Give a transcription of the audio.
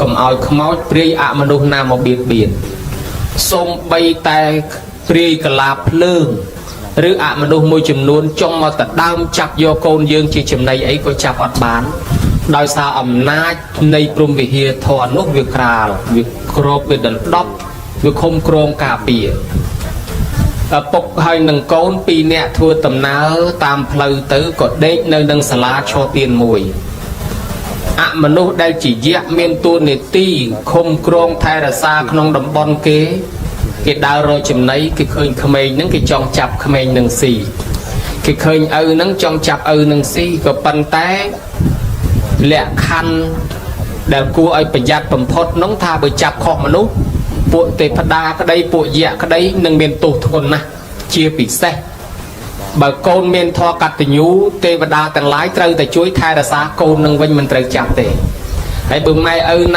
កុំឲ្យខ្មោចព្រាយអមនុស្សណាមកបៀតបៀនសូម្បីតែព្រាយកលាភ្លើងឬអមនុស្សមួយចំនួនចង់មកតដើមចាប់យកកូនយើងជាចំណីអីក៏ចាប់អត់បាន ដោយសារអំណាចនៃព្រហ្មវិហារធម៌នោះវាក្រាលវាគ្របវាដណ្ដប់វាឃុំក្រងការពារឪពុកហើយនឹងកូនពីរនាក់ធ្វើដំណើរតាមផ្លូវទៅក៏ដេកនៅនឹងសាលាឈរទៀនមួយអមនុស្សដែលជាយៈមានតួនាទីឃុំក្រងថែរក្សាក្នុងតំបន់គេ គេដើររកចំណីគេឃើញក្មេងហ្នឹងគេចង់ចាប់ក្មេងនឹងស៊ីគេឃើញឪហ្នឹងចង់ចាប់ឪនឹងស៊ីក៏ប៉ុន្តែ លក្ខខណ្ឌដែលគួរឲ្យប្រយ័ត្នបំផុតនោះថាបើចាប់ខុសមនុស្សពួកទេពតាក្តីពួកយៈក្តីនឹងមានទោសធ្ងន់ណាស់ជាពិសេសបើកូនមានធម៌កតញ្ញូទេវតាទាំងឡាយត្រូវតែជួយថែរក្សាកូននឹងវិញមិនត្រូវចាប់ទេហើយបើម៉ែឪណា